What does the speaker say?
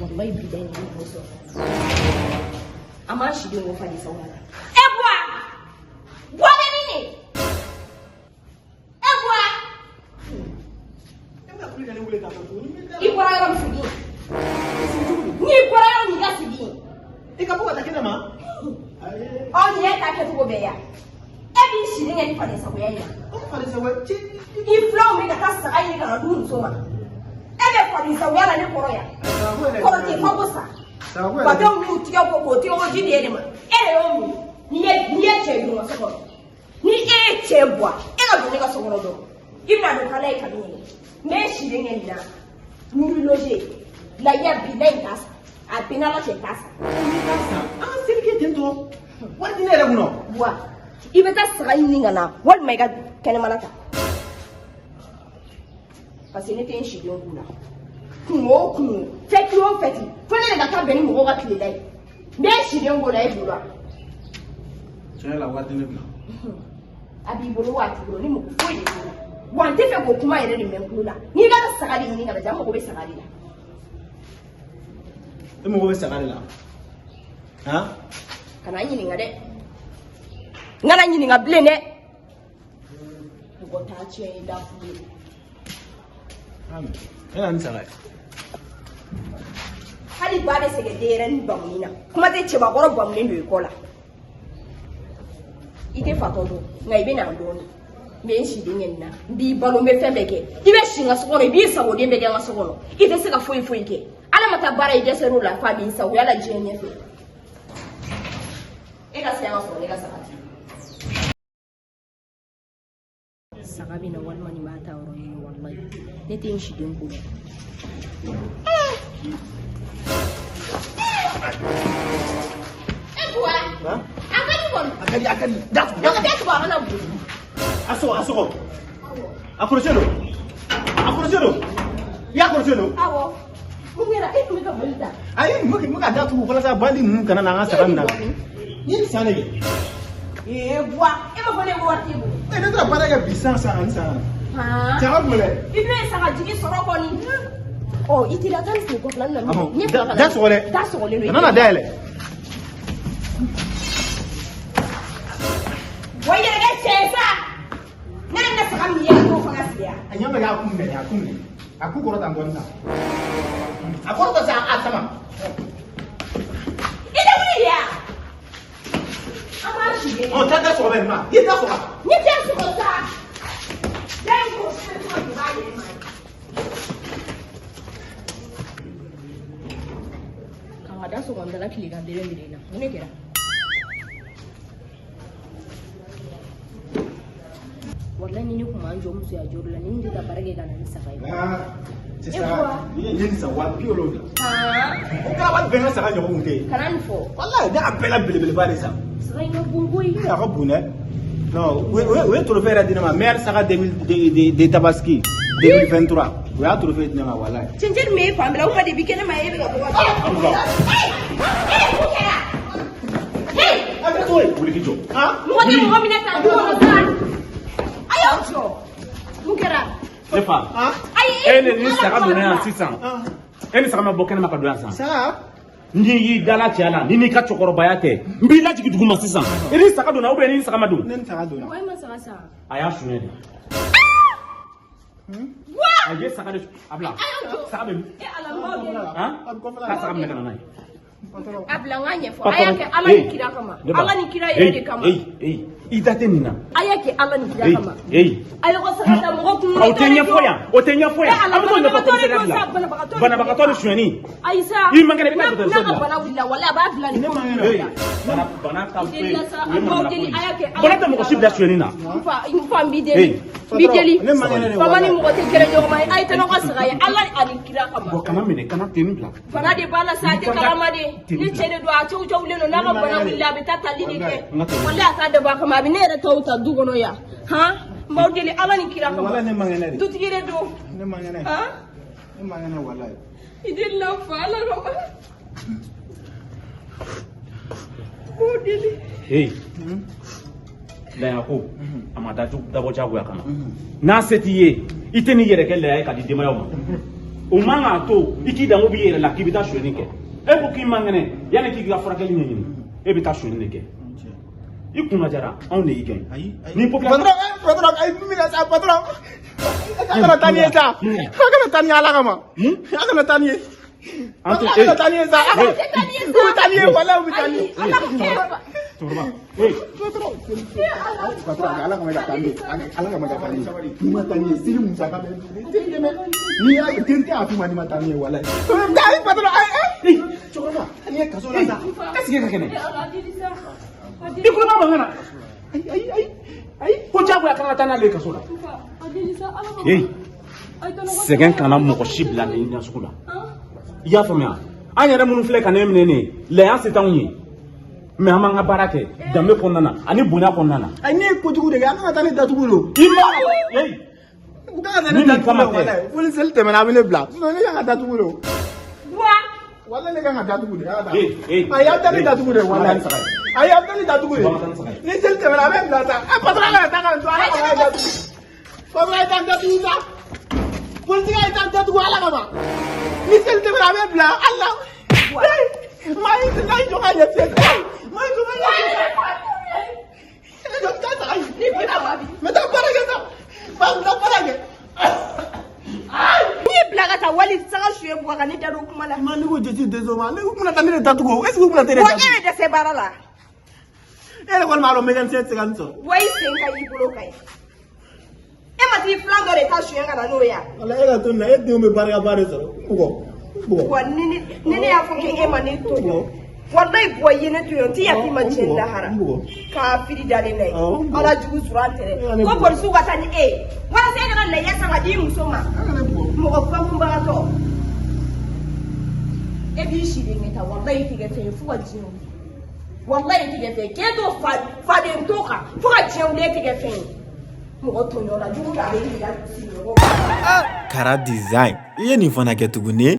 Walayi bi da in na ne sɔrɔ. A m'an si den ko fa de sago la. E Buwa! Buwa bɛ min de? E Buwa! I bɔra yɔrɔ min segin. N'i bɔra yɔrɔ min i ka segin. I ka bɔ ka taa kɛnɛ ma. Ɔ nin ye ta kɛcogo bɛɛ ya. E b'i silen kɛ ni faden sagoya ye. O faden sagoya ci. I filanw bɛ ka taa saga ɲini ka na du muso ma. E bɛ faden sagoya la ne kɔrɔ yan. Kɔrɔ tɛ fɔ ko sa. Badenw y'u tigɛ ko k'o tigɛ ko ji di e de ma. E de y'o min. N'i ye cɛ ye don ka so kɔnɔ. Ni e ye cɛ bɔ e ka don ne ka so kɔnɔ dɔrɔn. I bɛna don k'ala ye kanu ɲini. N bɛ silen kɛ nin na. Nuru loge. Layiya bilayi t'a san. A bɛɛ n'ala cɛ t'a san. N'i t'a san, an ka seli kɛ ten tɔ. Wari tɛ ne yɛrɛ kunna. Wa i bɛ taa saga ɲini ka na walima i ka kɛnɛmana ta. Parce que ne tɛ n siden k'u la. Kungo o kungo, fɛti o fɛti, fo ne de ka taa bɛn ni mɔgɔw ka tilela ye. N bɛ n siden k'o la e bolo wa? Tiɲɛ yɛrɛ la wari tɛ ne kunna. A b'i bolo wa a t'i bolo ne mako foyi de t'o la. Wa n tɛ fɛ k'o kuma yɛrɛ de mɛn n tulo la. N'i ka saga de ɲini ka na ja, n mago bɛ saga de la. E mago bɛ saga de la. Han? Kana n ɲininka dɛ. N kana ɲininka bilen dɛ. Mɔgɔ t'a tiɲɛ ye da fu ye. E na ni saga ye. Hali ba bɛ sɛgɛn denyɛrɛnin bamuni na. Kuma tɛ cɛbakɔrɔ bamunen don i kɔ la. I tɛ fatɔ dɔn nka i bɛ na dɔɔnin. N bɛ n siden kɛ nin na. N b'i balo n bɛ fɛn bɛɛ kɛ. I bɛ si n ka so kɔnɔ i b'i sagoden bɛɛ kɛ n ka so kɔnɔ. I tɛ se ka foyi foyi kɛ. Ala ma taa baara i dɛsɛr'o la fa b'i sagoya la diɲɛ ɲɛfɛ. E ka saya ka sɔrɔ ne ka saga tɛ. Saga bɛ na walima nin b'a ta yɔrɔ ɲini walayi ne tɛ n siden ko dɔn. E Buwa. A ka di kɔni. A ka di a ka di. Datugu A ka datugu a kana boli. A sɔgɔ a sɔgɔ. A kɔrɔsiyɛn don. A kɔrɔsiyɛn don. I y'a kɔrɔsiyɛn don. Awɔ. Mun kɛra e tun bɛ ka boli ta. Ayi n bɛ ka datugu walasa bandi ninnu kana na an ka saga minɛ. N ye nin san de kɛ. Ee Buwa e b'a fɔ ne ko wari t'e bolo. E ne taara baara kɛ bi sisan sisan ani san. Han. Saga kun bɛ dɛ. I dun ye sagajigi sɔrɔ kɔni. Ɔ i teliya taa ni sen kɔfɛla na. Ɔhɔn, da sɔgɔ dɛ. Da sɔgɔlen don. Kana na dayɛlɛ. Wa i yɛrɛ kɛ cɛ ye sa. Ne yɛrɛ bɛna saga min ye a t'o fana sigi yan. A ɲɛ bɛ k'a kun minɛ a kun minɛ. A kun kɔrɔta dɔɔnin sa. A kɔrɔta sa a sama. I tɛ wuli de ya. An b'a si de. Ɔ taa da sɔgɔ bɛ nin ma. I ye da sɔgɔ. Ne tɛ sɔgɔ sa. Da in ko fɛn tɔgɔ de b'a yɛrɛ ma. K'an ka da sɔgɔ n dala tile ka bere bere na. Mun de kɛra? Walayi ni ne kun m'an jɔ musoya jɔyɔrɔ la ni n tɛ taa baara kɛ ka na ni saga ye. Sisan ni ye nin san 70,000. O kɛra wari bɛɛ ka saga ɲɔgɔn kun tɛ yen. Kana nin fɔ. Walayi ne y'a bɛɛ la belebeleba de san. Saga in ka bon koyi. A ka bon dɛ. Non, o ye trophée yɛrɛ di ne ma meilleur saga de Tabaski 2023. O y'a trophée di ne ma walayi. Cɛncɛn min bɛ e fan bɛɛ la o kuma de bi kɛnɛ ma e bɛ ka bɔ ka. Ee mun kɛra? Hey! A bɛ to yen. Wuli k'i jɔ. Mɔgɔ tɛ mɔgɔ minɛ ka du kɔnɔ sa. A y'aw jɔ. Mun kɛra? Ne fa. Ayi E ne ni saga donna yan sisan. E ni saga ma bɔ kɛnɛ ma ka don yan sisan. Saga. N'i y'i dala cɛya la ni n'i ka cɛkɔrɔbaya tɛ n b'i lajigin duguma sisan. I ni saga donna ou bien i ni saga ma don. Ne ni saga donna. Mɔgɔ ma saga san. A y'a suɲɛ de. A ye saga de a bila. Saga bɛ min? E Ala n b'aw deli. Han? Ka saga minɛ ka na n'a ye. A bila n k'a ɲɛfɔ. A y'a kɛ Ala ni kira kama. Ala ni kira yɛrɛ de kama. I da tɛ nin na. A y'a kɛ Ala ni kira kama. A y'aw ka saga ta mɔgɔ kun. O tɛ ɲɛfɔ yan. O tɛ ɲɛfɔ yan. An bɛ t'o ɲɛfɔ commissariat de la. Banabagatɔ ni sonyɛni. Ayi sa. I man kɛnɛ i bɛ taa dɔgɔtɔrɔso N'a de ka la. bana wulila walayi a b'a bila nin ko ninnu la. Bana bana ta I deli la sa, an b'aw deli, a y'a kɛ Ala Bana tɛ mɔgɔ si bila sonyɛni na. N fa n fa n b'i deli. N b'i deli. Ne man kɛnɛ de Faama ni mɔgɔ tɛ gɛrɛ ɲɔgɔn ma ye. A ye taa n'aw ka saga ye Ala ani kira kama. Bɔn kana minɛ kana tenni bila. Bana de b'a la sa a tɛ kalama de. Ni cɛ de don a cɛw cɛwlen don n'a ka bana wulila a bɛ taa tali de kɛ. Walayi a t'a dabɔ a kama a bɛ ne yɛrɛ tɔw ta du kɔnɔ yan. Han n b'aw deli Ala ni kira kama. Walayi ne man kɛnɛ de. Dutigi de don. Ne man kɛnɛ. Han Ne man kɛnɛ walayi. I delila n fa Ala kama. N b'aw deli. Hey. Laya ko a ma dabɔ diyagoya kama. N'a se t'i ye i tɛ n'i yɛrɛ kɛ laya ye k'a di denbayaw ma. O man k'a to i k'i dango b'i yɛrɛ la k'i bɛ taa sonyɛni kɛ. E ko k'i man kɛnɛ, yanni k'i ka furakɛli ɲɛɲini, e bɛ taa sonyɛni de kɛ. I kunna jara, anw de y'i gɛn. Ni population. Patron, patron, ayi, min bɛ sa, patron. A kana taa ni ye sa. A kana taa ni ye Ala kama. A kana taa ni ye. An tɛ A kana taa ni ye sa. A kana. U bɛ taa ni ye, walahi, u bɛ taa ni ye. Cɛkɔrɔba, ee. Patron, Ala kama i ka taa ni ye. Ala kama i ka taa ni ye. N'i ma taa ni ye, seli musaka bɛ teri dɛmɛ. N'i y'a teri tɛ a f'i ma n'i ma taa ni ye, walahi. Ayi, patron, ayi, ayi. Cɛkɔrɔba, nin ye kaso la sa. Est-ce que ka kɛnɛ? I kulo b'a mankan na. Ayi, ayi, ayi. Ayi. Ko diyagoya kan ka taa n'ale ye kaso la. Hey, sɛgɛn kana mɔgɔ si bila nin ɲɛsugu la. I y'a faamuya? An yɛrɛ minnu filɛ ka ne minɛ nin ye, lɛya se t'anw ye. Mais an b'an ka baara kɛ danbe kɔnɔna na ani bonya kɔnɔna na. Ayi, ne ye kojugu de kɛ, an kan ka taa ne datugu lo. I ma hey. U kan ka taa Ni ne nin datugu kama lo, tɛ. walahi. Fo ni seli tɛmɛna, a bɛ ne bila. Sinon ne kan ka datugu lo. Buwa. Walahi, ne kan ka datugu de. A ka taa. Ee, ee. Ayi, a bɛ taa ne datugu de, walahi. Kuma ka taa ni saga ye. Ayi, a bɛ taa ne datugu de. Kuma ka taa ni saga ye. Ni seli tɛmɛna, a bɛ n bila sa. Ɛ, patron, a kana taa ka n to, Ala kama, a ye datugu. Patron, a ye taa n datugu sa. Politique, a ye taa n datugu, Ala kama. Ni seli tɛmɛna, a bɛ n bila. Ala. Ee, maa ye n'a ye jɔ ka ɲɛ fiyɛ. Ee, maa ye jɔ ka ɲɛ fiyɛ. E jɔ, taa saga ye. Ni bi ka wa bi. N bɛ taa baara kɛ sa. Ba, n bɛ taa baara kɛ. N'i y'i bila ka taa wali saga suye buwa ka ne da don kuma la. Ma ne ko je suis désolé, ne ko bɛna taa ne de datugu. Est ce que u bɛna taa ne de Wa e datugu? bɛ dɛsɛ baara la. E yɛrɛ kɔni b'a dɔn mécanicien tɛ se ka nin sɔrɔ. Wa i sen ka ɲi, i bolo ka ɲi. E ma t'i filan dɔ de ta suɲɛ ka na n'o ye wa? Wala e ka to nin na, e denw bɛ barikaba de sɔrɔ. Bugɔ, bugɔ. Wa ni ne y'a fɔ k'e ma ne to yen. Walayi buwa, i ye ne to yen, n ti yafa i ma diɲɛ lahara. N bugɔ. Kafiri dalen na ye. Awɔ, n bugɔ. Ala jugu sɔrɔ an tɛrɛ. E ka ne Ko bugɔ. polisiw ka taa ni e ye. Walasa e kana lajɛ san ka di i muso ma. A ka ne bugɔ. Mɔgɔ famunbagatɔ. E b'i si de ɲɛ ta, walayi i tɛ kɛ fɛn ye fo ka diɲɛ wuli. Walayi i tɛ kɛ fɛn ye. K'e to fa faden to kan fo ka diɲɛ wuli, e tɛ kɛ fɛn ye. Mɔgɔ tɔɲɔla jugu a bɛ yira sigiɲɔgɔn. Kara Design, i ye nin fana kɛ tuguni.